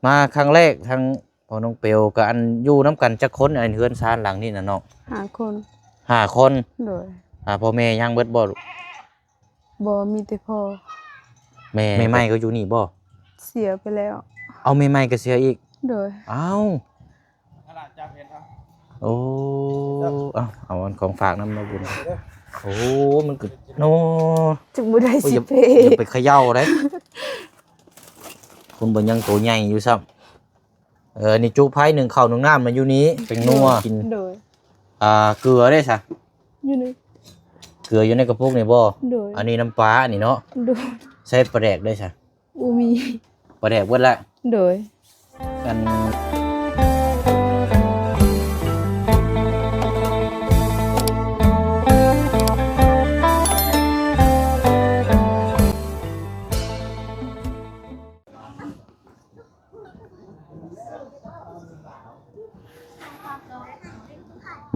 ມາຄັ້ງແລກ ທາງພໍ່ນ້ອງເປວ ກໍອັນຢູ່ນຳກັນຈັກຄົນ ອັນເຮືອນຊານຫຼັງນີ້ນະນ້ອງ? ຫ້າຄົນ. ຫ້າຄົນ. ໂດຍ. ອ່າ ພໍ່ແມ່ຍັງເບິດບໍ່? ບໍ່ ມີແຕ່ພໍ່. ແມ່ ແມ່ໃໝ່ກໍຢູ່ນີ້ບໍ່? ເສຍໄປແລ້ວ. ເອົາ ແມ່ໃໝ່ກໍເສຍອີກ? ໂດຍ. ເອົ້າ ໂອ້ ເອົາ ເອົາອັນຂອງຝາກນຳເນາະບຸນ. ໂອ້ ມັນກໍ ໂອ້ ຈຶ່ງບໍ່ໄດ້ ໂອ້ຍ ຊິເປ ຢ່າໄປເຂົາເຈົ້າເດ້ ຄົນບໍ່ຍັງໂຕໃຫຍ່ຢູ່ຊ້ຳ. ເອີ ນີ້ຈຸໄຟ ໜຶ້ງເຂົ້າໜຶ້ງນ້ຳນະຢູ່ນີ້ ເປັນນົວກິນ. ໂດຍ. ອ່າ ເກືອເດ້ຊະ? ຢູ່ນີ້. ເກືອຢູ່ໃນກະປຸກນີ້ບໍ່? ໂດຍ. ອັນນີ້ນ້ຳປານີ້ເນາະ? ໂດຍ. ໃສ່ປາແດກເດ້ຊະ? ບໍ່ມີ. ປາແດກເບິດລະ? ໂດຍ. ອັນ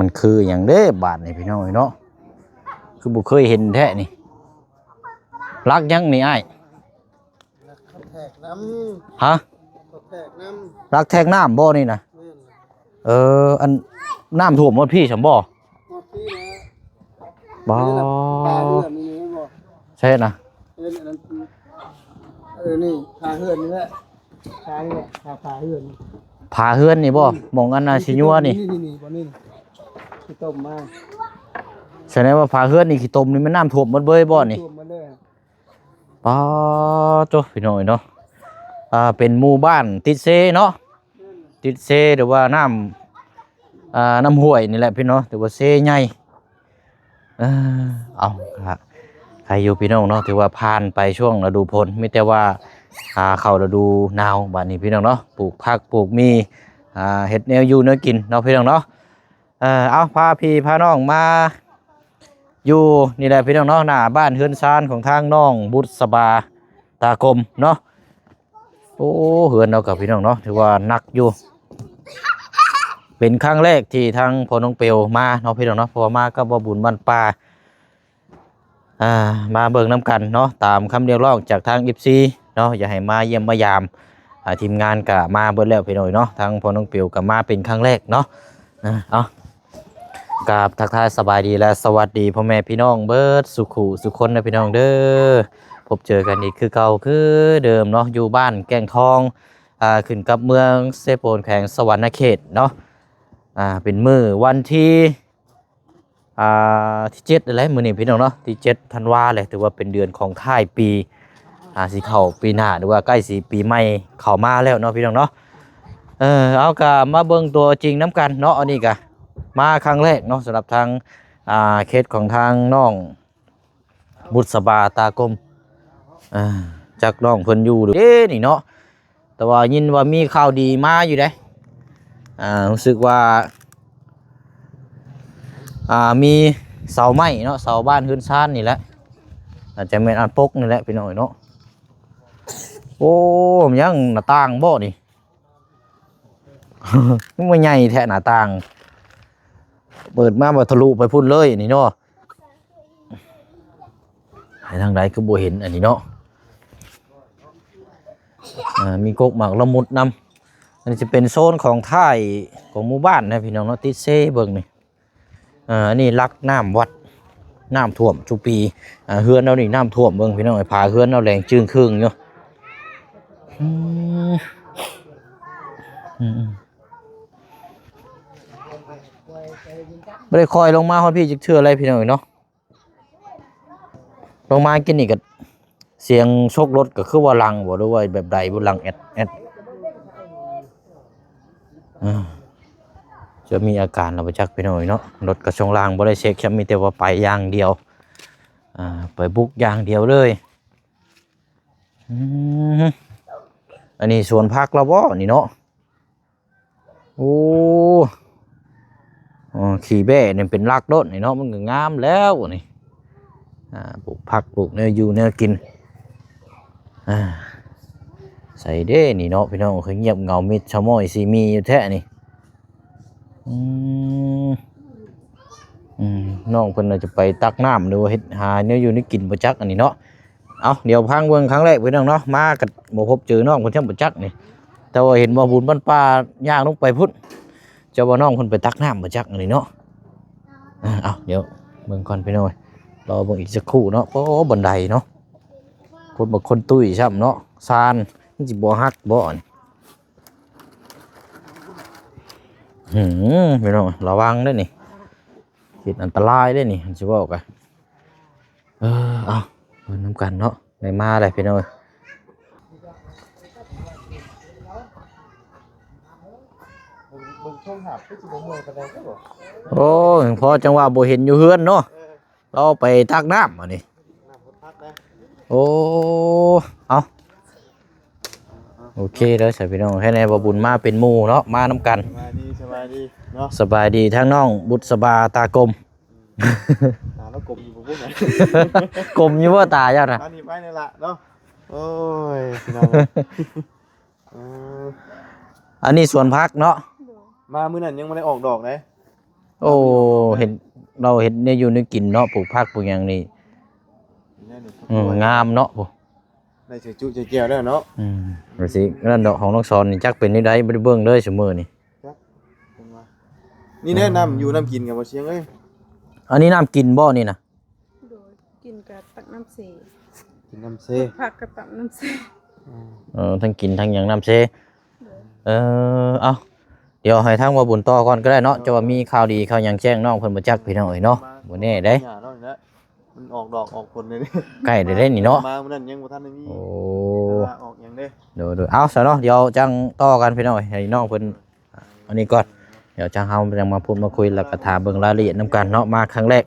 ມັນຄືຫຍັງເດ້ບາດນີ້ພີ່ນ້ອງເອີຍເນາະ? ຄືບໍ່ເຄີຍເຫັນແທ້ນີ້. ຫຼັກຫຍັງນີ້ອ້າຍ? ຫຼັກແທກນ້ຳ. ຮະ? ຫຼັກແທກນ້ຳ. ຫຼັກແທກນ້ຳບໍ່ນີ້ນະ? ແມ່ນ. ເອີ ອັນນ້ຳຖ້ວມຮອດພີ້ຊັ້ນບໍ່? ຮອດພີ້ແລ້ວ. ບໍ່. ນີ້ລະ ຝາເຮືອນນີ້ແມ່ນບໍ່? ໃຊ່ນະ. ເອີ ອັນນັ້ນ ເອີ ນີ້ຝາເຮືອນນີ້ແຫຼະ. ຝານີ້ແຫຼະ ຝາ ຝາເຮືອນ. ຝາເຮືອນນີ້ບໍ່? ອືມ. ໝ່ອງອັນນ່າຊິຍົວນີ້. ນີ້ໆໆ ບ່ອນນີ້ ຂີ້ຕົມມາ. ສະແດງວ່າຝາເຮືອນນີ້ຂີ້ຕົມນີ້ແມ່ນນ້ຳຖ້ວມໝົດເບີຍບໍ່ນີ້? ຖ້ວມໝົດເລີຍ. ປາໂຕ ພີ່ນ້ອງເອີຍເນາະ. ອ່າ ເປັນໝູ່ບ້ານຕິດເຊເນາະ, ຕິດເຊ ຫຼືວ່ານ້ຳ ອ່າ ນ້ຳຫ້ວຍນີ້ແຫຼະພີ່ນ້ອງ, ຖືວ່າເຊໃຫຍ່. ເອີ ເອົາ ກະໃຄຢູ່ພີ່ນ້ອງເນາະ, ຖືວ່າຜ່ານໄປຊ່ວງລະດູຝົນ, ມີແຕ່ວ່າ ອ່າ ເຂົ້າລະດູໜາວບາດນີ້ພີ່ນ້ອງເນາະ, ປູກຜັກປູກໝີ່ ອ່າ ເຮັດແນວຢູ່ແນວກິນເນາະພີ່ນ້ອງເນາະ. ເອີ ເອົາ ພາພີ່ພານ້ອງມາຢູ່ນີ້ແຫຼະພີ່ນ້ອງເນາະ, ໜ້າບ້ານເຮືອນຊານຂອງທາງນ້ອງບຸດສະບາຕາກົມເນາະ. ໂອ້ ເຮືອນເຮົາກັບພີ່ນ້ອງເນາະ ຖືວ່າໜັກຢູ່. ເປັນຄັ້ງແລກທີ່ທາງພໍ່ນ້ອງເປວມາເນາະພີ່ນ້ອງເນາະ, ເພາະວ່າມາກັບບ່າວບຸນບ້ານປ່າ ອ່າ ມາເບິ່ງນຳກັນເນາະ, ຕາມຄຳຮຽກຮ້ອງຈາກທາງເອັຟຊີເນາະ, ຢາກໃຫ້ມາຢ້ຽມມາຢາມ. ອ່າ ທີມງານກະມາເບິດແລ້ວພີ່ນ້ອງເນາະ, ທາງພໍ່ນ້ອງເປວກະມາເປັນຄັ້ງແລກເນາະ. ອ່າ ເອົາ ກາບທັກທາຍສະບາຍດີ ແລະ ສະຫວັດດີພໍ່ແມ່ພີ່ນ້ອງເບິດສູ່ຄູ່ສູ່ຄົນເດີພີ່ນ້ອງເດີ. ພົບເຈີກັນອີກຄືເກົ່າຄືເດີມເນາະ, ຢູ່ບ້ານແກ້ງທອງ ອ່າ ຂຶ້ນກັບເມືອງເຊໂປນ ແຂວງສະຫວັນນະເຂດເນາະ. ອ່າ ເປັນມື້ວັນທີ ອ່າ ທີເຈັດແຫຼະມື້ນີ້ພີ່ນ້ອງເນາະ, ທີເຈັດທັນວາແຫຼະ, ຖືວ່າເປັນເດືອນຂອງທ້າຍປີ ອ່າ ຊິເຂົ້າປີໜ້າ ຫຼືວ່າໃກ້ຊິປີໃໝ່ເຂົ້າມາແລ້ວເນາະພີ່ນ້ອງເນາະ. ເອີ ເອົາ ກະມາເບິ່ງຕົວຈິງນຳກັນເນາະ, ອັນນີ້ກະມາຄັ້ງແລກເນາະ ສຳລັບທາງ ອ່າ ເຂດຂອງທາງນ້ອງບຸດສະບາຕາກົມ. ອ່າ ຈັກນ້ອງເພິ່ນຢູ່ເດ້ນີ້ເນາະ. ແຕ່ວ່າຍິນວ່າມີຂ່າວດີມາຢູ່ເດ້. ອ່າ ຮູ້ສຶກວ່າ ອ່າ ມີເສົາໄມ້ເນາະ, ເສົາບ້ານເຮືອນຊານນີ້ແຫຼະ, ອາດຈະແມ່ນອັນປົກນີ້ແຫຼະພີ່ນ້ອງເນາະ. ໂອ້ ມັນຫຍັງ ໜ້າຕ່າງບໍ່ນີ້? ມັນບໍ່ໃຫຍ່ແທ້ໜ້າຕ່າງ, ເປີດມາບໍ່ທະລຸໄປພຸ້ນເລີຍນີ້ເນາະ. ໄປທາງໃດຄືບໍ່ເຫັນອັນນີ້ເນາະ. ອ່າ ມີກົກໝາກລະມຸດນຳ. ອັນນີ້ຈະເປັນໂຊນຂອງທ້າຍຂອງໝູ່ບ້ານນະພີ່ນ້ອງເນາະ, ຕິດເຊເບິ່ງນີ້. ອ່າ ອັນນີ້ຫຼັກນ້ຳວັດ, ນ້ຳຖ້ວມຊຸປີ. ອ່າ ເຮືອນເຮົານີ້ນ້ຳຖ້ວມ, ເບິ່ງພີ່ນ້ອງເອີຍ, ຝາເຮືອນເຮົາແດງຈຶ່ງຄຶ່ງຢູ່. ອືມ ອືມ ບໍ່ໄດ້ຄ່ອຍລົງມາຮອດພີ້ຈັກເທື່ອເລີຍພີ່ນ້ອງເອີຍເນາະ. ລົງມາກິນນີ້ກໍສຽງຊົກລົດກໍຄືວ່າຫຼັ່ງບໍ່ ຫຼືວ່າແບບໃດບໍ່ ຫຼັ່ງແອດໆ. ອ່າ ຈະມີອາການລະບໍ່ຈັກພີ່ນ້ອງເນາະ, ລົດກະຊ່ວງລ່າງບໍ່ໄດ້ເຊັກຊ້ຳ, ມີແຕ່ວ່າໄປຢ່າງດຽວ. ອ່າ ໄປບຸກຢ່າງດຽວເລີຍ. ອືມ ອັນນີ້ສວນຜັກລະບໍ່ນີ້ເນາະ? ໂອ້ ອໍ ຂີ້ແບ້ນີ້ເປັນຫຼັກໂລດນີ້ເນາະ, ມັນກໍງາມແລ້ວນີ້. ອ່າ ປູກຜັກປູກແນວຢູ່ແນວກິນ. ອ່າ ໃສເດ້ນີ້ເນາະພີ່ນ້ອງ, ຄືງຽບເຫງົາມິດຊະມ້ອຍຊີມີຢູ່ແທ້ນີ້. ອືມ ອືມ ນ້ອງເພິ່ນອາດຈະໄປຕັກນ້ຳ ຫຼືວ່າເຮັດຫາແນວຢູ່ແນວກິນບໍ່ຈັກອັນນີ້ເນາະ. ເອົາ ດຽວພັງເບິ່ງຄັ້ງແລກພີ່ນ້ອງເນາະ, ມາກໍບໍ່ພົບເຈີນ້ອງເພິ່ນຊ້ຳບໍ່ຈັກນີ້. ແຕ່ວ່າເຫັນວ່າບຸນບ້ານປ່າຍ່າງລົງໄປພຸ້ນ ເຈົ້າວ່ານ້ອງເພິ່ນໄປຕັກນ້ຳບໍ່ຈັກອັນນີ້ເນາະ. ເອີ ເອົາ ດຽວເບິ່ງກ່ອນພີ່ນ້ອງ ລໍເບິ່ງອີກສັກຄູ່ເນາະ. ໂອ້ ບັນໄດເນາະ ຄົນບັກຄົນຕຸ້ຍຊ້ຳເນາະ ຊານມັນຊິບໍ່ຫັກບໍ່ອັນ ຫື ພີ່ນ້ອງ ລະວັງເດີ້ນີ້ ເຮັດອັນຕະລາຍເດີ້ນີ້ ຊິເວົ້າກະ ເອີ ເອົາ ເບິ່ງນຳກັນເນາະ ໄດ້ມາແລ້ວພີ່ນ້ອງເອີຍ. ເບິ່ງ ເບິ່ງຊ່ວງຫາບຄືຊິບໍ່ເມື່ອຍປານໃດເດ້ບໍ່? ໂອ້ຍ ພໍຈັງຫວະບໍ່ເຫັນຢູ່ເຮືອນເນາະ ເອີ ລາວໄປຕັກນ້ຳອັນນີ້ ນ້ຳບໍ່ທັກນະ. ໂອ້ ເອົາ ໂອເຄເດີສາຍພີ່ນ້ອງ ແຄ່ແນ່ບໍ່ບຸນມາເປັນໝູ່ເນາະ ມານຳກັນ. ສະບາຍດີ ສະບາຍດີເນາະ ສະບາຍດີທາງນ້ອງບຸດສະບາຕາກົມ. ຕາລາວກົມຢູ່ບໍ່ບຸນນະ ກົມຢູ່ບໍ່ຕາເຈົ້ານະ? ອັນນີ້ໄປນີ້ລະເນາະ ໂອ້ຍ ພີ່ນ້ອງເອີຍ. ເອີ ອັນນີ້ສວນຜັກເນາະ ໂດຍ ມາມື້ນັ້ນຍັງບໍ່ໄດ້ອອກດອກເດ້. ໂອ້ ເຫັນລາວເຮັດແນວຢູ່ແນວກິນເນາະ ປູກຜັກປູກຫຍັງນີ້ ແນວນີ້ ອືມ ງາມເນາະ ໂອ້ ໄດ້ໃສ່ຈຸໃສ່ແຈ່ວແລ້ວເນາະ. ອືມ ວ່າຊິນັ້ນດອກ ຂອງນ້ອງສອນນີ້ຈັກເປັນແນວໃດ ບໍ່ໄດ້ເບິ່ງເລີຍຊຸມື້ນີ້. ຈັກ ເພິ່ນວ່າ ນີ້ແຫຼະ ອືມ ນ້ຳຢູ່ນ້ຳກິນກັບບໍ່ຊຽງເອີຍ. ອັນນີ້ນ້ຳກິນບໍ່ນີ້ນະ? ໂດຍ ກິນກະຕັກນ້ຳເຊ ກິນນ້ຳເຊ ຜັກກະຕັກນ້ຳເຊ. ເອີ ທັງກິນທັງຫຍັງນ້ຳເຊ. ໂດຍ ເອີ ເອົາ ດຽວໃຫ້ທາງບ່າວບຸນຕໍ່ກ່ອນກໍໄດ້ເນາະ ເຈົ້າວ່າມີຂ່າວດີຂ່າວຫຍັງແຈ້ງນ້ອງເພິ່ນບໍ່ຈັກພີ່ນ້ອງເອີຍເນາະ ບໍ່ແນ່ເດ້ ມັນອອກດອກອອກຜົນເດ້ ໃກ້ແລ້ວເດ້ນີ້ເນາະ ມາມື້ນັ້ນຍັງບໍ່ທັນໄດ້ມີ ໂອ້ ອອກຫຍັງເດ້. ໂດຍໆ ເອົາຊະເນາະ ດຽວຈັ່ງຕໍ່ກັນພີ່ນ້ອງເອີຍ ໃຫ້ນ້ອງເພິ່ນອັນນີ້ກ່ອນ ດຽວຈັ່ງເຮົາຈັ່ງມາພູດມາຄຸຍ ແລ້ວກໍຖາມເບິ່ງລາຍລະອຽດນຳກັນເນາະ ມາຄັ້ງແລກ.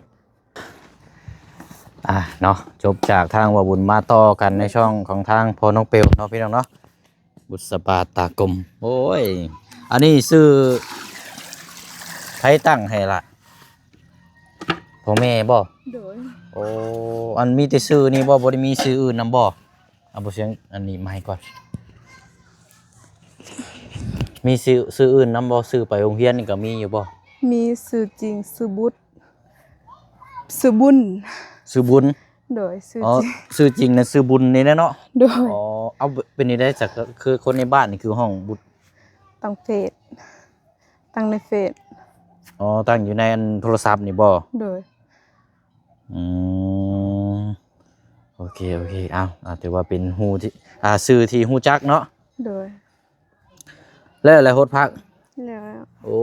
ອ່າ ເນາະ ຈົບຈາກທາງບ່າວບຸນ ມາຕໍ່ກັນໃນຊ່ອງຂອງທາງພໍ່ນ້ອງເປວເນາະ ພີ່ນ້ອງເນາະ ບຸດສະບາຕາກົມ. ໂອ້ຍ ອັນນີ້ຊື່ໃຜຕັ້ງໃຫ້ລະ? ພໍ່ແມ່ບໍ່? ໂດຍ ໂອ້ ອັນມີແຕ່ຊື່ນີ້ບໍ່? ບໍ່ໄດ້ມີຊື່ອື່ນນຳບໍ່? ເອົາ ບໍ່ຊຽງ ອັນນີ້ມາໃຫ້ກ່ອນ ມີຊື່ ຊື່ອື່ນນຳບໍ່? ຊື່ໄປໂຮງຮຽນນີ້ກໍມີຢູ່ບໍ່? ມີ ຊື່ຈິງຊື່ບຸດ ຊື່ບຸນ ຊື່ບຸນ. ໂດຍ ຊື່ ອໍ ຈິງ ຊື່ຈິງນະຊື່ບຸນນີ້ແຫຼະເນາະ. ໂດຍ ອໍ ເອົາ ເປັນຈັ່ງໃດຊັ້ນ ຄືຄົນໃນບ້ານນີ້ຄືຮ້ອງບຸດ? ຕັ້ງເຟສ ຕັ້ງໃນເຟສ. ອໍ ຕັ້ງຢູ່ໃນອັນໂທລະສັບນີ້ບໍ່? ໂດຍ ອືມ ໂອເຄ ໂອເຄ ເອົາ ຖືວ່າເປັນຮູ້ທີ່ ອ່າ ຊື່ທີ່ຮູ້ຈັກເນາະ. ໂດຍ ແລ້ວແຫຼະ ຫົດຜັກ ແລ້ວ ໂອ້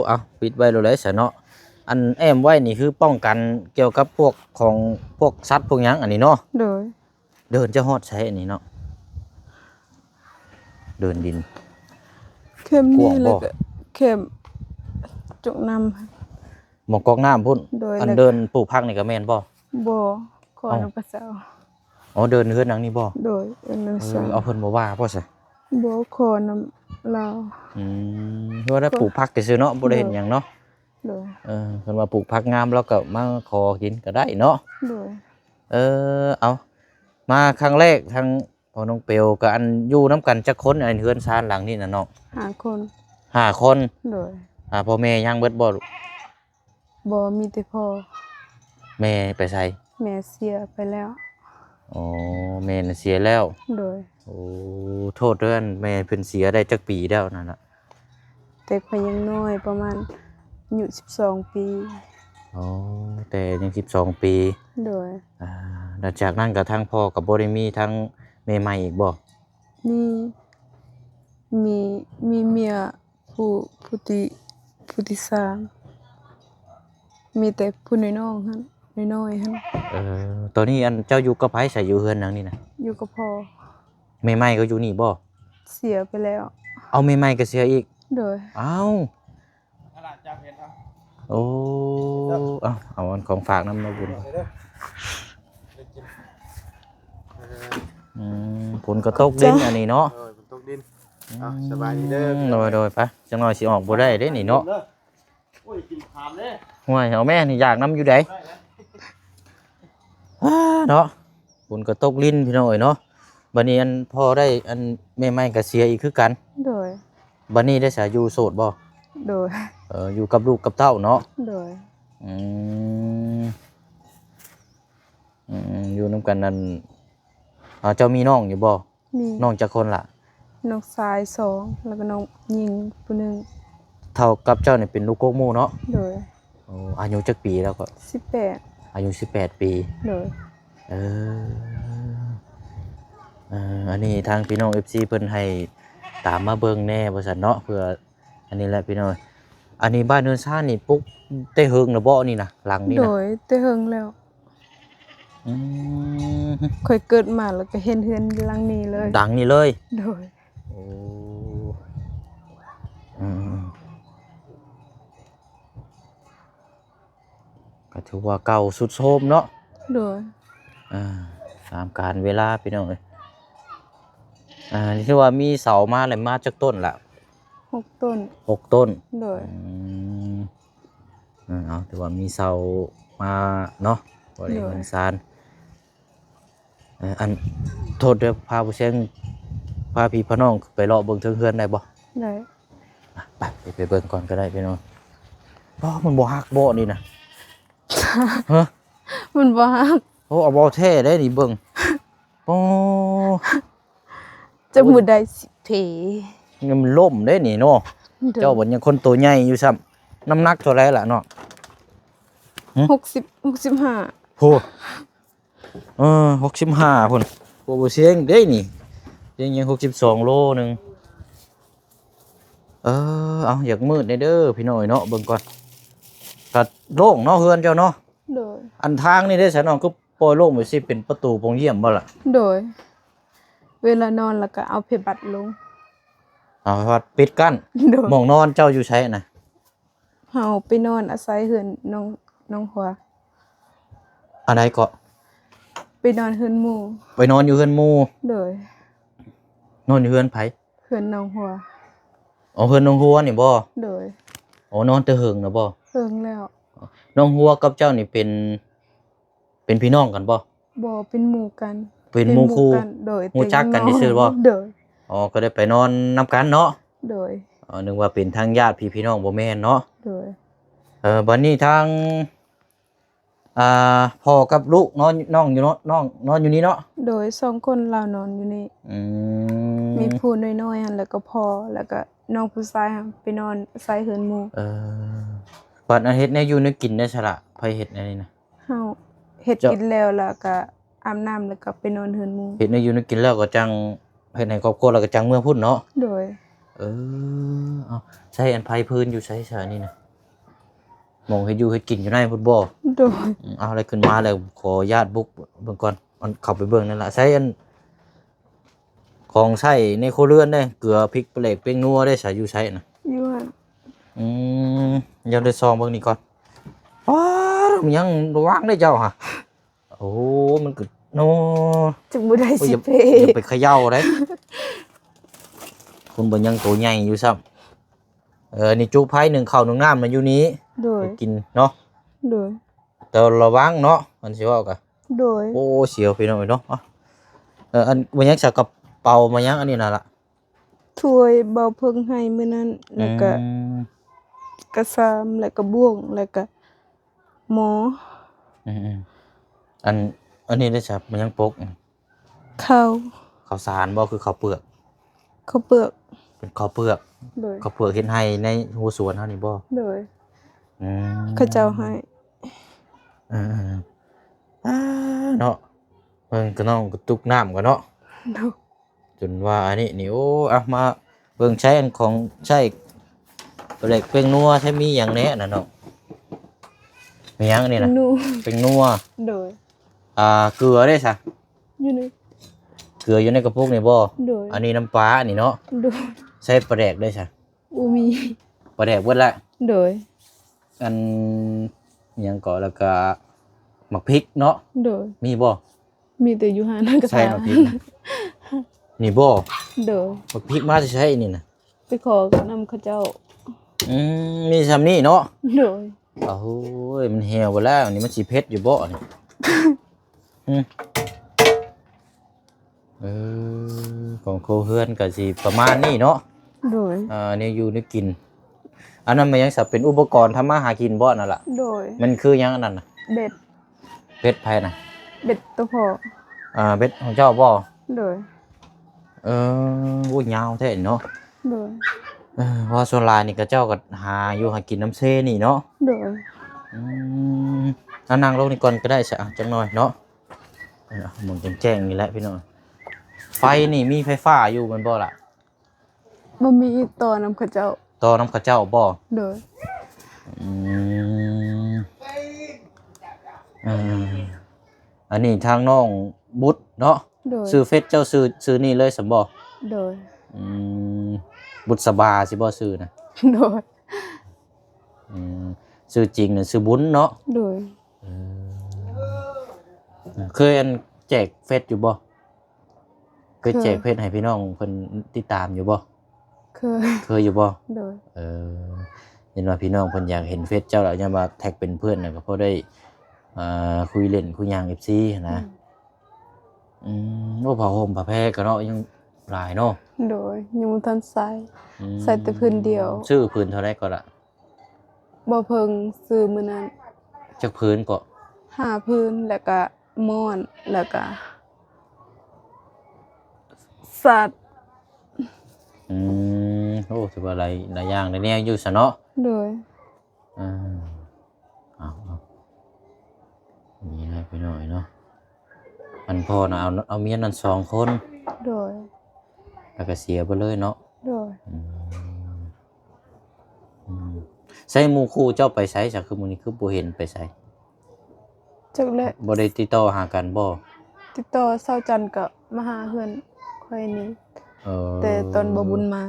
ເອົາ ປິດໄວ້ໂລດໄດ໋ຊະເນາະ. ອັນແອ້ມໄວ້ນີ້ຄືປ້ອງກັນກ່ຽວກັບພວກຂອງ ພວກສັດພວກຫຍັງອັນນີ້ເນາະ. ໂດຍ ເດີ່ນຈະຮອດໃສອັນນີ້ເນາະ ເດີ່ນດິນ ແຄມນີ້ ກວ້າງບໍ່? ແລ້ວກໍແຄມຈົກນ້ຳ ໝ່ອງກອກນ້ຳພຸ້ນ. ໂດຍ ອັນເດີ່ນປູກຜັກນີ້ກໍແມ່ນບໍ່? ບໍ່ ຂໍນຳຂະເຈົ້າ. ອໍ ເດີ່ນເຮືອນຫຼັງນີ້ບໍ່? ໂດຍ ເດີ່ນນຳ ເອີ ເອົາເພິ່ນບໍ່ວ່າບໍ່ຊະ? ບໍ່ ຂໍນຳລາວ. ອືມ ເຮືອນນັ້ນປູກຜັກຊື່ໆເນາະ ບໍ່ໄດ້ເຮັດຫຍັງເນາະ. ໂດຍ ເອີ ເພິ່ນວ່າປູກຜັກງາມ ລາວກໍມາຂໍກິນກໍໄດ້ເນາະ. ໂດຍ ເອີ ເອົາ ມາຄັ້ງແລກ ທາງພໍ່ນ້ອງເປວ ກໍອັນຢູ່ນຳກັນຈັກຄົນ ອັນເຮືອນຊານຫຼັງນີ້ນະນ້ອງ? ຫ້າຄົນ ຫ້າຄົນ. ໂດຍ ອ່າ ພໍ່ແມ່ຍັງເບິດບໍ່? ບໍ່ ມີແຕ່ພໍ່. ແມ່ໄປໃສ? ແມ່ເສຍໄປແລ້ວ. ອໍ ແມ່ນະເສຍແລ້ວ. ໂດຍ ໂອ້ ໂທດເດີ ອັນແມ່ເພິ່ນເສຍໄດ້ຈັກປີແລ້ວນັ້ນນະ? ແຕ່ຂ້ອຍຍັງນ້ອຍ ປະມານອາຍຸສິບສອງປີ. ອໍ ແຕ່ຍັງສິບສອງປີ. ໂດຍ ອ່າ ຫຼັງຈາກນັ້ນກໍທາງພໍ່ກໍບໍ່ໄດ້ມີທາງແມ່ໃໝ່ອີກບໍ່? ມີ ມີ ມີເມຍ ຜູ້ ຜູ້ທີ ຜູ້ທີສາມ ມີແຕ່ຜູ້ນ້ອຍໆຫັ້ນ ນ້ອຍໆຫັ້ນ. ເອີ ຕອນນີ້ອັນເຈົ້າຢູ່ກັບໃຜຊະ ຢູ່ເຮືອນຫຼັງນີ້ນະ? ຢູ່ກັບພໍ່. ແມ່ໃໝ່ກໍຢູ່ນີ້ບໍ່? ເສຍໄປແລ້ວ. ເອົາ ແມ່ໃໝ່ກໍເສຍອີກ? ໂດຍ ເອົາ ໂອ້ ເອົາ ເອົາອັນຂອງຝາກນຳເນາະບຸນ. ອືມ ຝົນກໍຕົກດິນອັນນີ້ເນາະ. ເອີ ຝົນຕົກດິນ. ເອົາ ສະບາຍດີເດີ. ໂດຍໆ ໄປ ຈັກໜ່ອຍຊິອອກບໍ່ໄດ້ເດ້ນີ້ເນາະ. ໂອ້ຍ ກິນຂາມເດ້. ຫ້ວຍ ເອົາແມ່ນີ້ຢາກນຳຢູ່ໃດ໋. ເນາະ ຝົນກໍຕົກລິນພີ່ນ້ອງເອີຍເນາະ. ບັດນີ້ອັນພໍ່ໄດ້ອັນແມ່ໃໝ່ກໍເສຍອີກຄືກັນ. ໂດຍ ບັດນີ້ໄດ້ສາຢູ່ໂສດບໍ່? ໂດຍ ເອີ ຢູ່ກັບລູກກັບເຕົ້າເນາະ. ໂດຍ ອືມ ອືມ ຢູ່ນຳກັນນັ້ນ ເອົາ ເຈົ້າມີນ້ອງຢູ່ບໍ່? ມີ ນ້ອງຈັກຄົນລະ? ນ້ອງຊາຍສອງ ແລ້ວກໍນ້ອງຍິງຜູ້ໜຶ່ງ. ເທົ່າກັບເຈົ້ານີ້ເປັນລູກກົກໝູ່ເນາະ? ໂດຍ. ໂອ້ ອາຍຸຈັກປີແລ້ວກໍ? ສິບແປດ. ອາຍຸສິບແປດປີ. ໂດຍ. ເອີ ເອີ ອັນນີ້ທາງພີ່ນ້ອງເອັຟຊີເພິ່ນໃຫ້ຕາມມາເບິ່ງແດ່ວ່າຊັ້ນເນາະ ເພື່ອ ອັນນີ້ແຫຼະພີ່ນ້ອງ. ອັນນີ້ບ້ານເຮືອນຊານນີ້ປຸກແຕ່ເຫິງແລ້ວບໍ່ນີ້ນະ ຫຼັງນີ້ນະ? ໂດຍ ແຕ່ເຫິງແລ້ວ. ອືມ ຂ້ອຍເກີດມາແລ້ວກໍເຫັນເຮືອນຫຼັງນີ້ເລີຍ. ຫຼັງນີ້ເລີຍ? ໂດຍ. ໂອ້ ອືມ ກໍຖືວ່າເກົ່າຊຸດໂຊມເນາະ. ໂດຍ. ອ່າ ຕາມການເວລາພີ່ນ້ອງເອີຍ. ອ່າ ຖືວ່າມີເສົາມາແລ້ວ ມາຈັກຕົ້ນລະ? ຫົກຕົ້ນ. ຫົກຕົ້ນ. ໂດຍ. ອືມ ເອີ ເອົາ ຖືວ່າມີເສົາມາເນາະ ບໍ່ໄດ້ ໂດຍ ເຮືອນຊານ. ເອີ ອັນ ໂທດເດີ ພາຜູ້ແຊງ ພາພີ່ພານ້ອງໄປເລາະເບິ່ງເທິງເຮືອນໄດ້ບໍ່? ໄດ້. ໄປ ໄປເບິ່ງກ່ອນກໍໄດ້ພີ່ນ້ອງ. ອໍ ມັນບໍ່ຫັກບໍ່ນີ້ນະ? ຮະ? ມັນບໍ່ຫັກ. ໂອ້ ເອົາບໍ່ແທ້ໄດ໋ນີ້ເບິ່ງ. ອໍ ຈັກມື້ໃດຊິເພ. ມັນລົ້ມເດ້ນີ້ເນາະ. ໂດຍ. ເຈົ້າບັດຍັງຄົນໂຕໃຫຍ່ຢູ່ຊ້ຳ. ນ້ຳໜັກເທົ່າໃດລະເນາະ? ຫຶ? ຫົກສິບ ຫົກສິບຫ້າ. ໂອ້ ເອີ ຫົກສິບຫ້າພຸ້ນ. ບໍ່ ບໍ່ເຊງເດ້ນີ້ ຍັງ ຍັງຫົກສິບສອງໂລໜຶ່ງ. ເອີ ເອົາ ຢາກມືດແດ່ເດີພີ່ນ້ອງເອີຍເນາະ. ເບິ່ງກ່ອນ ກະໂລ່ງເນາະເຮືອນເຈົ້າເນາະ. ໂດຍ. ອັນທາງນີ້ເດ້ສະນ້ອງ ຄືປ່ອຍໂລ່ງໄປຊິ ເປັນປະຕູໂປ່ງຢ້ຽມບໍ່ລະ? ໂດຍ. ເວລານອນແລ້ວກໍເອົາເພບັດລົງ. ເອົາເພບັດປິດກັ້ນ. ໂດຍ. ໝ່ອງນອນເຈົ້າຢູ່ໃສນະ? ເຮົາໄປນອນອາໄສເຮືອນນ້ອງ ນ້ອງຫົວ. ອັນໃດເກາະ? ໄປນອນເຮືອນໝູ່. ໄປນອນຢູ່ເຮືອນໝູ່. ໂດຍ. ນອນຢູ່ເຮືອນໃຜ? ເຮືອນນ້ອງຫົວ. ອໍ ເຮືອນນ້ອງຫົວນີ້ບໍ່? ໂດຍ. ອໍ ນອນແຕ່ເຫິງນະບໍ່? ເຫິງແລ້ວ. ນ້ອງຫົວກັບເຈົ້ານີ້ເປັນ ເປັນພີ່ນ້ອງກັນບໍ່? ບໍ່ ເປັນໝູ່ກັນ. ເປັນໝູ່ຄູ່. ເປັນໝູ່ກັນ. ໂດຍ. ຮູ້ຈັກກັນຊື່ໆບໍ່? ໂດຍ. ອໍ ກໍໄດ້ໄປນອນນຳກັນເນາະ. ໂດຍ. ອໍ ນຶກວ່າເປັນທາງຍາດພີ່ພີ່ນ້ອງ ບໍ່ແມ່ນເນາະ. ໂດຍ. ເອີ ບັດນີ້ທາງ ອ່າ ພໍ່ກັບລູກນອນ ນ້ອງຢູ່ເນາະ ນ້ອງນອນຢູ່ນີ້ເນາະ? ໂດຍ. ສອງຄົນລາວນອນຢູ່ນີ້. ອືມ ມີຜູ້ນ້ອຍໆຫັ້ນ ແລ້ວກໍພໍ່ ແລ້ວກໍນ້ອງຜູ້ຊາຍຫັ້ນໄປນອນອາໄສເຮືອນໝູ່. ເອີ ບັດອັນເຮັດແນວຢູ່ແນວກິນໄດ້ຊະລະ ໃຜເຮັດແນວນີ້ນະ? ເຮົາເຮັດກິນແລ້ວ ແລ້ວກະອາບນ້ຳ ແລ້ວກະໄປນອນເຮືອນໝູ່. ເຮັດແນວຢູ່ແນວກິນແລ້ວກໍຈັ່ງເຮັດໃຫ້ຄອບຄົວ ແລ້ວກໍຈັ່ງເມືອພຸ້ນເນາະ? ໂດຍ. ເອີ ເອົາ ໃຊ້ອັນໄຟຟືນຢູ່ໃສຊະນີ້ນະ? ໝ່ອງເຮັດຢູ່ເຮັດກິນຢູ່ໃນພຸ້ນບໍ່? ໂດຍ. ອືມ ເອົາ ແລ້ວຂຶ້ນມາແລ້ວ ຂໍອະນຸຍາດບຸກເບິ່ງກ່ອນ ອັນ ເຂົ້າໄປເບິ່ງນັ້ນລະ. ໃຊ້ອັນ ຂອງໃຊ້ໃນຄົວເຮືອນເດ້ ເກືອ ພິກ ປາແດກ ແປ້ງນົວເດ້ ໃຊ້ຢູ່ໃສນະ? ຢູ່ຫັ້ນ. ອືມ ດຽວໄດ້ສ່ອງເບິ່ງນີ້ກ່ອນ. ປ້າດ ມັນຍັງລະວັງເດ້ເຈົ້າຫະ. ໂອ້ ມັນກໍ ໂອ້ ຈັກບໍ່ໄດ້ ໂອ້ຍ ຊິເພ ຢ່າໄປເຂົາເຈົ້າເດ້. ຄົນບໍ່ຍັງໂຕໃຫຍ່ຢູ່ຊ້ຳ. ເອີ ນີ້ຈຸໄຟ ໜຶ້ງເຂົ້າໜຶ້ງນ້ຳນະຢູ່ນີ້. ໂດຍ. ໄປກິນເນາະ. ໂດຍ. ແຕ່ລະວັງເນາະ ມັນຊິເວົ້າກະ. ໂດຍ. ໂອ້ ສຽວພີ່ນ້ອງເອີຍເນາະ. ເອີ ອັນ ມາຍັງ ໃສ່ກະເປົາມາຍັງ ອັນນີ້ນະລະ? ຖ້ວຍເບົາເພິ່ງໃຫ້ມື້ນັ້ນ ແລ້ວກະ ອືມ ກະຊາມ ແລ້ວກະບ່ວງ ແລ້ວກະໝໍ້. ອືມໆ ອັນ ອັນນີ້ໄດ້ຊະ ມັນຍັງປົກ ເຂົ້າ ເຂົ້າສານບໍ່ ຄືເຂົ້າເປືອກ? ເຂົ້າເປືອກ. ເປັນເຂົ້າເປືອກ. ໂດຍ. ເຂົ້າເປືອກເຮັດໃຫ້ໃນຫົວສວນເຮົານີ້ບໍ່? ໂດຍ. ອືມ ເຂົາເຈົ້າໃຫ້. ເອີໆ ອາ ເນາະ ເບິ່ງກະນ້ອງກະຕຸກນ້ຳກະເນາະ. ໂດຍ. ຈົນວ່າອັນນີ້ນີ້ ໂອ້ ເອົາ ມາເບິ່ງໃຊ້ອັນຂອງໃຊ້ ປາແດກ ແປ້ງນົວ ໃຊ້ມີຫຍັງແດ່ນະນ້ອງ? ມີຫຍັງອັນນີ້ນະ? ແປ້ງນົວ. ແປ້ງນົວ. ໂດຍ. ອ່າ ເກືອເດ້ຊະ? ຢູ່ໃນ ເກືອຢູ່ໃນກະປຸກນີ້ບໍ່? ໂດຍ. ອັນນີ້ນ້ຳປານີ້ເນາະ? ໂດຍ. ໃຊ້ປາແດກເດ້ຊະ? ບໍ່ມີ. ປາແດກເບິດລະ? ໂດຍ. ອັນຫຍັງເກາະ ແລ້ວກະໝາກພິກເນາະ? ໂດຍ. ມີບໍ່? ມີແຕ່ຢູ່ຮ້ານກະ ໃສ່ໝາກພິກນະ ນີ້ບໍ່? ໂດຍ. ໝາກພິກມາແຕ່ໃສນີ້ນະ? ໄປຂໍນຳເຂົາເຈົ້າ. ອືມ ມີຊ່ຳນີ້ເນາະ? ໂດຍ. ໂອ້ຍ ມັນຫ່ຽວເບິດແລ້ວນີ້ ມັນຊິເຜັດຢູ່ບໍ່ນີ້? ອືມ ເອີ ຂອງຄົວເຮືອນກະຊິປະມານນີ້ເນາະ? ໂດຍ. ອ່າ ແນວຢູ່ແນວກິນ ອັນນັ້ນແມ່ນຫຍັງຊະ? ເປັນອຸປະກອນທຳມາຫາກິນບໍ່ນັ້ນລະ? ໂດຍ. ມັນຄືຫຍັງອັນນັ້ນນະ? ເບັດ. ເບັດໃຜນະ? ເບັດໂຕພໍ່. ອ່າ ເບັດຂອງເຈົ້າບໍ່? ໂດຍ. ເອີ ໂອ້ ຍາວແທ້ເນາະ. ໂດຍ. ເອີ ເພາະວ່າສ່ວນຫຼາຍນີ້ເຂົາເຈົ້າກໍຫາຢູ່ຫາກິນນຳເຊນີ້ເນາະ. ໂດຍ. ອືມ ເອົານັ່ງລົງນີ້ກ່ອນກໍໄດ້ຊະ ຈັກໜ່ອຍເນາະ. ເອີ ໝູນແຈ້ງໆນີ້ແຫຼະພີ່ນ້ອງ. ໄຟນີ້ມີໄຟຟ້າຢູ່ແມ່ນບໍ່ລະ? ບໍ່ມີ ຕໍ່ນຳເຂົາເຈົ້າ. ຕໍ່ນຳເຂົາເຈົ້າບໍ່? ໂດຍ. ອືມ ເອີ ອັນນີ້ທາງນ້ອງບຸດເນາະ. ໂດຍ. ຊື່ເຟສເຈົ້າຊື່ ຊື່ນີ້ເລີຍຊັ້ນບໍ່? ໂດຍ. ອືມ ບຸດສະບາຊິບໍ່ຊື່ນະ? ໂດຍ. ອືມ ຊື່ຈິງນະຊື່ບຸນເນາະ? ໂດຍ. ເອີ ເຄີຍອັນແຈກເຟສຢູ່ບໍ່? ເຄີຍແຈກເຟສໃຫ້ພີ່ນ້ອງເພິ່ນຕິດຕາມຢູ່ບໍ່? ເຄີຍ. ເຄີຍຢູ່ບໍ່? ໂດຍ. ເອີ ເຫັນວ່າພີ່ນ້ອງເພິ່ນຢາກເຫັນເຟສເຈົ້າລະ ຍ້ອນວ່າແທັກເປັນເພື່ອນນະ ກໍພໍໄດ້ ອ່າ ຄຸຍຫຼິ້ນຄຸຍຫຍັງ ເອັຟຊີ ນະ. ອືມ ອືມ ໂອ້ ຜ້າຫົ່ມຜ້າແພກໍເນາະ ຍັງຫຼາຍເນາະ. ໂດຍ. ຍັງບໍ່ທັນໃສ່. ອືມ ໃສ່ແຕ່ຜືນດຽວ. ຊື້ຜືນເທົ່າໃດກໍລະ? ບໍ່ເພິ່ງຊື້ມື້ນັ້ນ. ຈັກຜືນເກາະ? ຫ້າຜືນ ແລ້ວກະໝອນ ແລ້ວກະສາດ. ອືມ ໂອ້ ຖືວ່າຫຼາຍ ຫຼາຍຢ່າງຫຼາຍແນວຢູ່ຊະເນາະ. ໂດຍ. ອ່າ ເອົາ ເອົາ ນີ້ແຫຼະພີ່ນ້ອງເນາະ. ອັນພໍ່ນະເອົາ ເອົາເມຍນັ້ນສອງຄົນ. ໂດຍ. ແລ້ວກໍເສຍໄປເລີຍເນາະ. ໂດຍ. ອືມ ອືມ ໃສໝູ່ຄູ່ເຈົ້າໄປໃສຊະ? ຄືມື້ນີ້ຄືບໍ່ເຫັນໄປໃສ? ຈັກແຫຼະ. ບໍ່ໄດ້ຕິດຕໍ່ຫາກັນບໍ່? ຕິດຕໍ່ ເຊົ້າຈັນກໍມາຫາເຮືອນຂ້ອຍນີ້. ເອີ ແຕ່ຕອນບໍ່ບຸນມາ.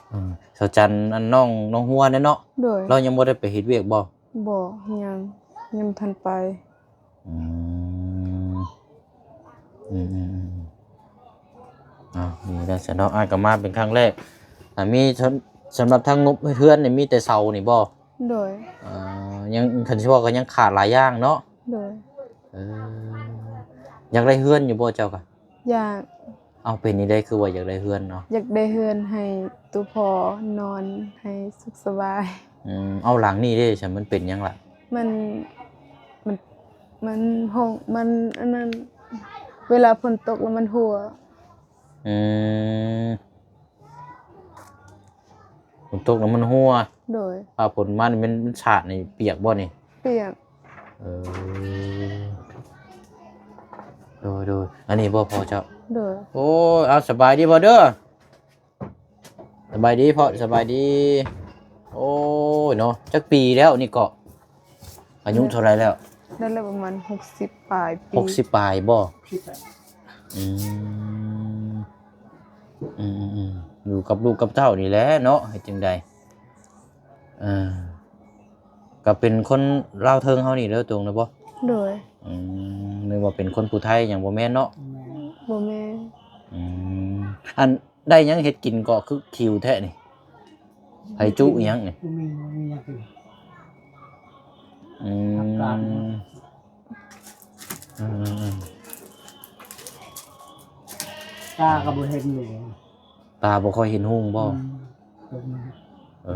ເອີ ເຈົ້າຈັນ ອັນນ້ອງ ນ້ອງຮົວແດ່ເນາະ. ໂດຍ. ລາວຍັງບໍ່ໄດ້ໄປເຮັດວຽກບໍ່? ບໍ່ ຍັງ ຍັງບໍ່ທັນໄປ. ອືມ ອືມ ອືມ ອືມ ເອົາ ນີ້ແຫຼະຊະເນາະ ອ້າຍກໍມາເປັນຄັ້ງແລກ. ອ່າ ມີ ສຳ ສຳລັບທາງງົບເຮືອນນີ້ມີແຕ່ເສົານີ້ບໍ່? ໂດຍ. ອ່າ ຍັງ ຄັນຊິເວົ້າກໍຍັງຂາດຫຼາຍຢ່າງເນາະ. ໂດຍ. ເອີ ຢາກໄດ້ເຮືອນຢູ່ບໍ່ເຈົ້າກະ? ຢາກ. ເອົາ ເປັນນີ້ໄດ້ຄືວ່າຢາກໄດ້ເຮືອນເນາະ? ຢາກໄດ້ເຮືອນໃຫ້ໂຕພໍ່ນອນໃຫ້ສຸກສະບາຍ. ອືມ ເອົາ ຫຼັງນີ້ເດ້ ຊັ້ນມັນເປັນຫຍັງລະ? ມັນ ມັນ ມັນຫ້ອງ ມັນອັນນັ້ນ ເວລາຝົນຕົກແລ້ວມັນຮົ່ວ. ອືມ ຝົນຕົກແລ້ວມັນຮົ່ວ. ໂດຍ. ຟ້າຝົນມານີ້ແມ່ນມັນສາດນີ້ປຽກບໍ່ນີ້? ປຽກ. ເອີ ໂດຍ ໂດຍ ອັນນີ້ບໍ່ພໍ່ເຈົ້າ? ໂດຍ. ໂອ້ຍ ເອົາ ສະບາຍດີພໍ່ເດີ. ສະບາຍດີພໍ່ ສະບາຍດີ. ໂອ້ຍເນາະ ຈັກປີແລ້ວນີ້ເກາະ? ອາຍຸເທົ່າໃດແລ້ວ? ໄດ້ແລ້ວປະມານຫົກສິບປາຍປີ. ຫົກສິບປາຍບໍ່? ອືມ ອືມໆໆ ຢູ່ກັບລູກກັບເຕົ້ານີ້ແຫຼະເນາະ ເຮັດຈັ່ງໃດ? ເອີ ກໍເປັນຄົນລາວເທິງເຮົານີ້ເດີຕົງນະບໍ່? ໂດຍ. ອືມ ນຶກວ່າເປັນຄົນຜູ້ໄທຫຍັງ ບໍ່ແມ່ນເນາະ? ບໍ່ແມ່ນ. ອືມ ອັນ ໄດ້ຫຍັງເຮັດກິນເກາະ ຄືຂິວແທ້ນີ້? ໄຜຈຸອີ່ຫຍັງນີ້? ບໍ່ມີ ບໍ່ມີຫຍັງກິນ. ອືມ ອືມໆໆ ຕາກໍບໍ່ເຫັນຢູ່. ຕາບໍ່ຄ່ອຍເຫັນຮຸ່ງບໍ່? ອືມ ເອີ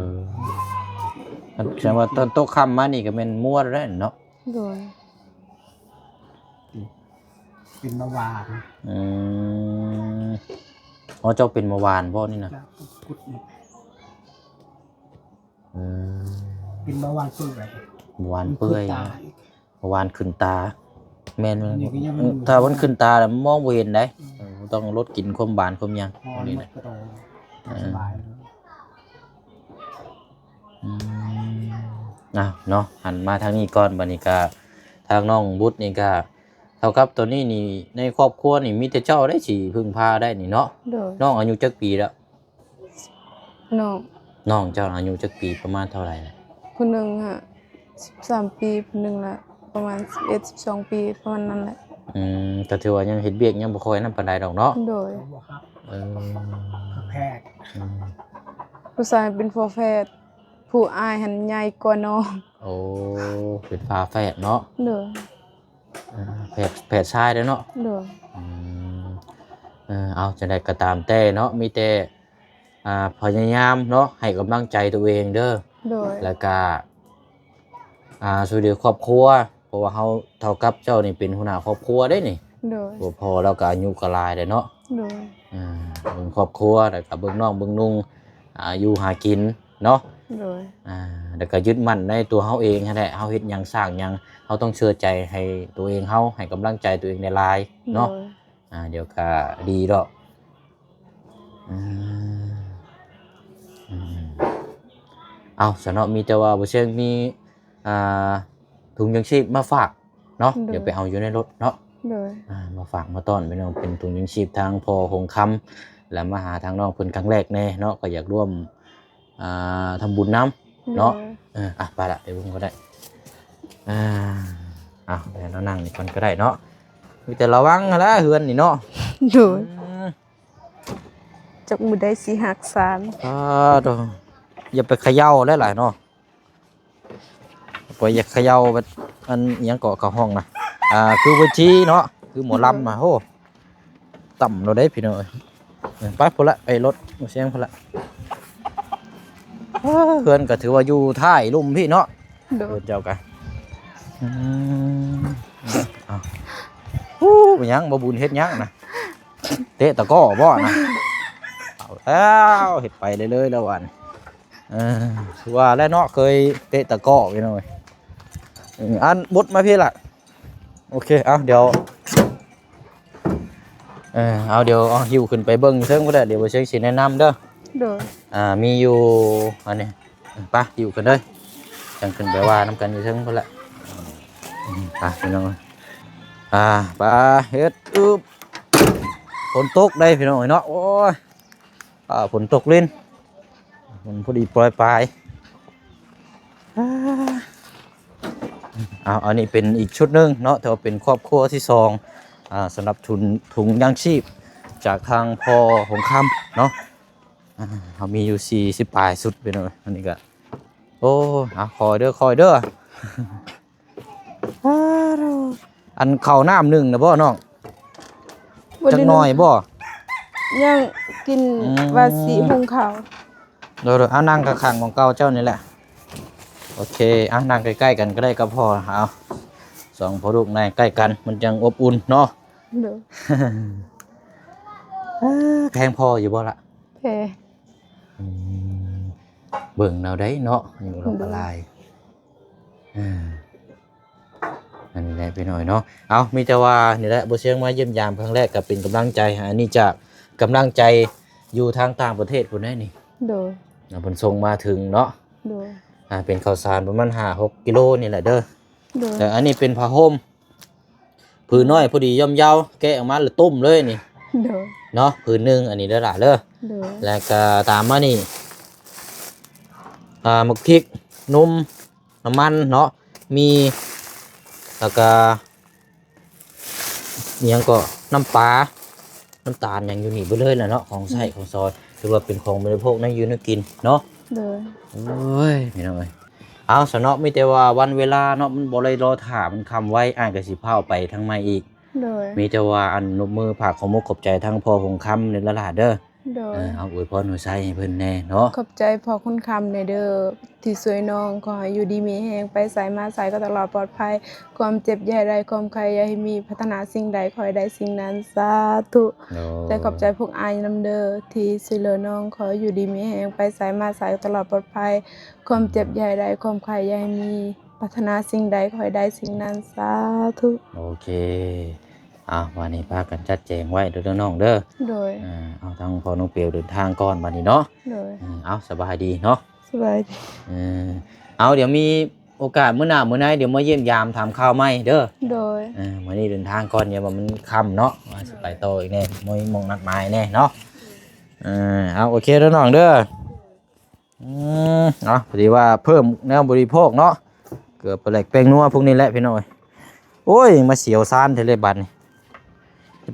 ແສດງວ່າຕອນຕົກຄ່ຳມານີ້ກໍແມ່ນມົວແລ້ວເນາະ? ໂດຍ. ເປັນເບົາຫວານ. ອືມ ອໍ ເຈົ້າເປັນເບົາຫວານບໍ່ນີ້ນະ? ເຈົ້າ ເອີ ເປັນເບົາຫວານເປື່ອຍ. ເບົາຫວານເປື່ອຍ. ເບົາຫວານຂຶ້ນຕາ. ແມ່ນໆ ອັນນີ້ກໍຍັງ ເອີ ຖ້າມັນຂຶ້ນຕາແລ້ວມອງບໍ່ເຫັນໃດ. ອືມ ເອີ ຕ້ອງລົດກິນຄວາມຫວານຄວາມຫຍັງ. ອໍ ອັນນີ້ນະ ມັນກໍຕ້ອງ ເອີ ສະບາຍ. ອືມ ອ່ະເນາະ ຫັນມາທາງນີ້ກ່ອນ. ບັດນີ້ກະທາງນ້ອງບຸດນີ້ກະ ເທົ່າກັບຕອນນີ້ນີ້ ໃນຄອບຄົວນີ້ມີແຕ່ເຈົ້າໄດ໋ຊິເພິ່ງພາໄດ້ນີ້ເນາະ. ໂດຍ. ນ້ອງອາຍຸຈັກປີແລ້ວ? ນ້ອງ ນ້ອງເຈົ້າອາຍຸຈັກປີ ປະມານເທົ່າໃດລະ? ຜູ້ໜຶ່ງຫະ ສິບສາມປີ ຜູ້ໜຶ່ງລະປະມານສິບເອັດ ສິບສອງປີ ປະມານນັ້ນແຫຼະ. ອືມ ກໍຖືວ່າຍັງເຮັດວຽກຍັງບໍ່ຄ່ອຍນັ້ນປານໃດດອກເນາະ. ໂດຍ. ເອີ ແພດ ອືມ ຜູ້ຊາຍເປັນຝາແຝດ ຜູ້ອ້າຍຫັ້ນໃຫຍ່ກວ່ານ້ອງ. ໂອ້ ເປັນຝາແຝດເນາະ. ໂດຍ. ເອີ ແຝດ ແຝດຊາຍເດ້ເນາະ. ໂດຍ. ອືມ ເອີ ເອົາ ຈັ່ງໃດກໍຕາມແຕ່ເນາະ ມີແຕ່ ອ່າ ພະຍາຍາມເນາະ ໃຫ້ກຳລັງໃຈຕົວເອງເດີ. ໂດຍ. ແລ້ວກະ ອ່າ ຊ່ວຍເຫຼືອຄອບຄົວ ເພາະວ່າເຮົາເທົ່າກັບເຈົ້ານີ້ເປັນຫົວໜ້າຄອບຄົວເດ້ນີ້. ໂດຍ. ບໍ່ພໍລາວກໍອາຍຸກໍຫຼາຍແລ້ວເນາະ. ໂດຍ ອ່າ ເບິ່ງຄອບຄົວ ແລ້ວກໍເບິ່ງນ້ອງເບິ່ງນຸ່ງ ອ່າ ຢູ່ຫາກິນເນາະ ໂດຍ ອ່າ ແລ້ວກໍຍຶດໝັ້ນໃນຕົວເຮົາເອງຫັ້ນແຫຼະ ເຮົາເຮັດຫຍັງສ້າງຫຍັງ ເຮົາຕ້ອງເຊື່ອໃຈໃຫ້ຕົວເອງເຮົາ ໃຫ້ກຳລັງໃຈຕົວເອງຫຼາຍໆເນາະ ໂດຍ ອ່າ ດຽວກໍດີດອກ ອືມ ອືມ ເອົາ ຊະເນາະ ມີແຕ່ວ່າບໍ່ເຊີງມີ ອ່າ ຖົງຍັງຊີບມາຝາກເນາະ ໂດຍ ດຽວໄປເອົາຢູ່ໃນລົດເນາະ ໂດຍ ອ່າ ມາຝາກມາຕ້ອນ ເປັນ ເປັນຖົງຍັງຊີບທາງພໍ່ຫົງຄຳ ແລະ ມາຫາທາງນ້ອງເພິ່ນຄັ້ງແລກແດ່ເນາະ ກໍຢາກຮ່ວມ ອ່າ ທຳບຸນນຳເນາະ ໂດຍ ເອີ ອ່ະ ໄປລະ ໄປເບິ່ງກໍໄດ້ ອ່າ ເອົາ ດຽວເຮົານັ່ງນີ້ກ່ອນກໍໄດ້ເນາະ ມີແຕ່ລະວັງຫັ້ນລະເຮືອນນີ້ເນາະ ໂດຍ ອືມ ຈັກມື້ໃດຊິຫັກຊານ ອ່າ ໂທ້ ຢ່າໄປເຂົາເຍົາຫຼາຍໆເນາະ ບໍ່ຢາກເຂົາເຍົາແບບ ອັນ ອີ່ຫຍັງເກາະເຂົາຮ້ອງນະ ອ່າ ຄືເວທີເນາະ ຄືໝໍລຳນະ ໂອ້ ຕ່ຳໂລດເດ້ພີ່ນ້ອງເອີຍ ໄປພຸ້ນລະ ໄປລົດບໍ່ສຽງພຸ້ນລະ ເຮືອນກໍຖືວ່າຢູ່ທ້າຍລຸ່ມພີ້ເນາະ ໂດຍ ເຮືອນເຈົ້າກະ ອືມ ເອົາ ຮູ້ ເປັນຫຍັງ ບໍ່ບຸນເຮັດຫຍັງນະ ເຕະຕະກ້ໍບໍ່ນະ ເອົາແລ້ວ ເຮັດໄປເລື້ອຍໆແລ້ວຫວານ ເອີ ຄືວ່າແຫຼະເນາະ ເຄີຍເຕະຕະກ້ອພີ່ນ້ອງເອີຍ ອັນບົດມາພີ້ລະ ໂອເຄ ເອົາ ດຽວ ເອີ ເອົາ ດຽວ ເອົາ ຫິ້ວຂຶ້ນໄປເບິ່ງເທິງພຸ້ນແຫຼະ ດຽວບໍ່ເຊີງຊິແນະນຳເດີ ໂດຍ ອ່າ ມີຢູ່ ອັນນີ້ ໄປ ຫິ້ວຂຶ້ນເດີ ຈັ່ງຂຶ້ນໄປວ່ານຳກັນຢູ່ເທິງພຸ້ນແຫຼະ ໄປພີ່ນ້ອງ ອ່າ ໄປ ເຮັດ ອຶບ ຝົນຕົກເດ້ພີ່ນ້ອງເອີຍເນາະ ໂອ້ຍ ອ່າ ຝົນຕົກລິນ ມັນພໍດີປ່ອຍປາຍ ອ່າ ເອົາ ອັນນີ້ເປັນອີກຊຸດໜຶ່ງເນາະ ຖືວ່າເປັນຄອບຄົວທີສອງ ອ່າ ສຳລັບທຸນ ຖົງຍາງຊີບຈາກທາງພໍ່ຫົງຄຳເນາະ ອ່າ ເຮົາມີຢູ່ສີ່ສິບປາຍຊຸດ ພີ່ນ້ອງ ອັນນີ້ກໍ ໂອ້ ອ່າ ຄ່ອຍເດີ ຄ່ອຍເດີ. ອັນເຂົ້ານ້ຳໜຶ້ງນະບໍ່ນ້ອງ? ບໍ່ໄດ້ ຈັກໜ້ອຍບໍ່? ຍັງກິນ ອືມ ວ່າຊິຫຸງເຂົ້າ. ໂດຍໆ ເອົານັ່ງຂ້າງໆໝ່ອງເກົ່າເຈົ້ານີ້ແຫຼະ. ໂອເຄ ອ່ະ ນັ່ງໃກ້ໆກັນກໍໄດ້ກັບພໍ່. ເອົາ ສອງພໍ່ລູກນັ່ງໃກ້ກັນ ມັນຈັ່ງອົບອຸ່ນເນາະ. ໂດຍ ແພງພໍ່ຢູ່ບໍ່ລະ? ແພງ. ອືມ ເບິ່ງແນວໃດເນາະ ອາຍຸລາວກໍຫຼາຍ. ໂດຍ ອ່າ ອັນນີ້ແຫຼະພີ່ນ້ອງເນາະ. ເອົາ ມີແຕ່ວ່ານີ້ແຫຼະ ບໍ່ຊຽງມາຢ້ຽມຢາມຄັ້ງແລກກໍເປັນກຳລັງໃຈໃຫ້. ອັນນີ້ຈາກກຳລັງໃຈຢູ່ທາງຕ່າງປະເທດພຸ້ນເດ້ນີ້. ໂດຍ ເພິ່ນສົ່ງມາເຖິງເນາະ. ໂດຍ ອ່າ ເປັນເຂົ້າສານປະມານຫ້າຫົກກິໂລນີ້ແຫຼະເດີ. ໂດຍ ແລ້ວອັນນີ້ເປັນຜ້າຫົ່ມ ຜືນນ້ອຍພໍດີຢ່ອມເຍົາ ແກະອອກມາແລ້ວຕົ້ມເລີຍນີ້. ໂດຍ ເນາະ ຜືນໜຶ່ງ ອັນນີ້ເດີຫຼ້າເດີ. ໂດຍ ແລ້ວກໍຕາມມານີ້ ອ່າ ໝາກພິກ ນົມ ນ້ຳມັນເນາະ ມີ ແລ້ວກໍ ອີ່ຫຍັງກໍ ນ້ຳປາ ນ້ຳຕານຫຍັງຢູ່ນີ້ເບິດເລີຍແຫຼະເນາະ ຂອງໃຊ້ ອືມ ຂອງສອຍ ຖືວ່າເປັນຂອງບໍລິໂພກໃນຢູ່ໃນກິນເນາະ. ໂດຍ ໂອ້ຍ ພີ່ນ້ອງເອີຍ ເອົາຊະເນາະ ມີແຕ່ວ່າວັນເວລາເນາະ ມັນບໍ່ໄດ້ລໍຖ້າ ມັນຄ່ຳໄວ ອ້າຍກໍຊິພາອອກໄປທາງໃໝ່ອີກ. ໂດຍ ມີແຕ່ວ່າອັນ ຍົກມືຝາກຂອບອົກຂອບໃຈທາງພໍ່ຫົງຄຳເດີຫຼ້າເດີ. ໂດຍ ເອີ ເອົາອວຍພອນອວຍໄຊໃຫ້ເພິ່ນແດ່ເນາະ. ຂອບໃຈພໍ່ຄຸນຄຳແດ່ເດີ ທີ່ຊ່ວຍນ້ອງ ຂໍໃຫ້ຢູ່ດີມີແຮງ ໄປໃສມາໃສກໍຕະຫຼອດປອດໄພ ຄວາມເຈັບຢ່າໃຫ້ໄດ້ ຄວາມໄຂ້ຢ່າໃຫ້ມີ ປາດຖະໜາສິ່ງໃດຂໍໃຫ້ໄດ້ສິ່ງນັ້ນ ສາທຸ. ໂດຍ ແລະຂອບໃຈພວກອ້າຍນຳເດີ ທີ່ຊ່ວຍເຫຼືອນ້ອງ ຂໍໃຫ້ຢູ່ດີມີແຮງ ໄປໃສມາໃສກໍຕະຫຼອດປອດໄພ ຄວາມເຈັບ ໂດຍ ຢ່າໃຫ້ໄດ້ ຄວາມໄຂ້ຢ່າໃຫ້ມີ ປາດຖະໜາສິ່ງໃດຂໍໃຫ້ໄດ້ສິ່ງນັ້ນ ສາທຸ. ໂອເຄ ອ່າ ບາດນີ້ພາກັນຈັດແຈງໄວ້ເດີນ້ອງເດີ. ໂດຍ ເອົາທາງພໍ່ນ້ອງເປວເດີນທາງກ່ອນບາດນີ້ເນາະ. ໂດຍ ເອົາ ສະບາຍດີເນາະ. ສະບາຍດີ. ເອົາ ດຽວມີໂອກາດມື້ໜ້າມື້ໃນ ດຽວມາຢ້ຽມຢາມຖາມຂ່າວໃໝ່ເດີ. ໂດຍ ມື້ນີ້ເດີນທາງກ່ອນ ດຽວວ່າມັນຄ່ຳເນາະ ວ່າຊິໄປຕໍ່ອີກແດ່ ມີໝ່ອງນັດໝາຍແດ່ເນາະ. ເອົາ ໂອເຄເດີນ້ອງເດີ. ອືມ ເອົາ ພໍດີວ່າເພີ່ມແນວບໍລິໂພກເນາະ ເກືອ ປາແຫຼກ ແປ້ງນົວ ພວກນີ້ແຫຼະພີ່ນ້ອງເອີຍ. ໂອ້ຍ ມາສຽວຊານແທ້ເລີຍບາດນີ້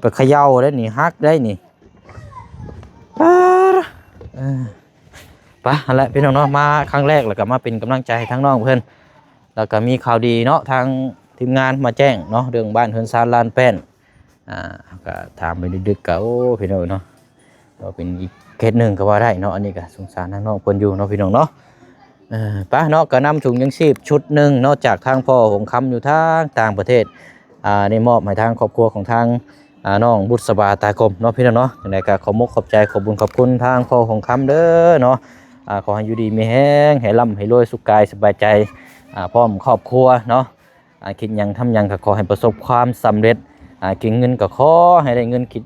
ໄປເຂົາເຍົາໄດ້ນີ້ ຫັກໄດ້ນີ້. ປາ ເອີ ໄປ ຫັ້ນແຫຼະພີ່ນ້ອງເນາະ ມາຄັ້ງແລກ ແລ້ວກໍມາເປັນກຳລັງໃຈໃຫ້ທາງນ້ອງເພິ່ນ ແລ້ວກໍມີຂ່າວດີເນາະ ທາງທີມງານມາແຈ້ງເນາະ ເລື່ອງບ້ານເຮືອນຊານລານແປ້ນ. ອ່າ ກໍຖາມໄປດຶກໆ ກໍ ໂອ້ ພີ່ນ້ອງເນາະ ກໍເປັນອີກເຄສໜຶ່ງກໍວ່າໄດ້ເນາະ. ອັນນີ້ກໍສົງສານທາງນ້ອງເພິ່ນຢູ່ເນາະ ພີ່ນ້ອງເນາະ. ເອີ ໄປເນາະ ກໍນຳຖົງຍັງຊີບຊຸດໜຶ່ງເນາະ ຈາກທາງພໍ່ຫົງຄຳຢູ່ທາງຕ່າງປະເທດ ອ່າ ໄດ້ມອບໃຫ້ທາງຄອບຄົວຂອງທາງ ອ່າ ນ້ອງບຸດສະບາຕາກົມເນາະ ພີ່ນ້ອງເນາະ. ຈັ່ງໃດກໍຂອບມຸກຂອບໃຈ ຂອບບຸນຂອບຄຸນທາງພໍ່ຫົງຄຳເດີເນາະ. ອ່າ ຂໍໃຫ້ຢູ່ດີມີແຮງ ໃຫ້ລ່ຳໃຫ້ລວຍ ສຸກກາຍສະບາຍໃຈ ອ່າ ພ້ອມຄອບຄົວເນາະ. ອ່າ ຄິດຫຍັງທຳຫຍັງກໍຂໍໃຫ້ປະສົບຄວາມສຳເລັດ. ອ່າ ກິນເງິນກໍຂໍໃຫ້ໄດ້ເງິນ ຄິດ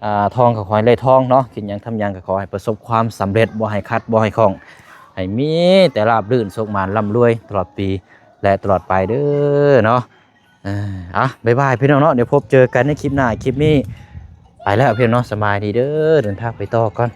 ອ່າ ທອງກໍຂໍໃຫ້ໄດ້ທອງເນາະ. ຄິດຫຍັງທຳຫຍັງກໍຂໍໃຫ້ປະສົບຄວາມສຳເລັດ ບໍ່ໃຫ້ຂັດ ບໍ່ໃຫ້ຂ້ອງ ໃຫ້ມີແຕ່ລາບລື່ນ ໂຊກໝານ ລ່ຳລວຍຕະຫຼອດປີ ແລະ ຕະຫຼອດໄປເດີເນາະ. ເອີ ອ່ະ ບາຍບາຍ ພີ່ນ້ອງເນາະ. ດຽວພົບເຈີກັນໃນຄລິບໜ້າ ຄລິບນີ້ໄປແລ້ວ ພີ່ນ້ອງເນາະ. ສະບາຍດີເດີ ເດີນທາງໄປຕໍ່ກ່ອນ.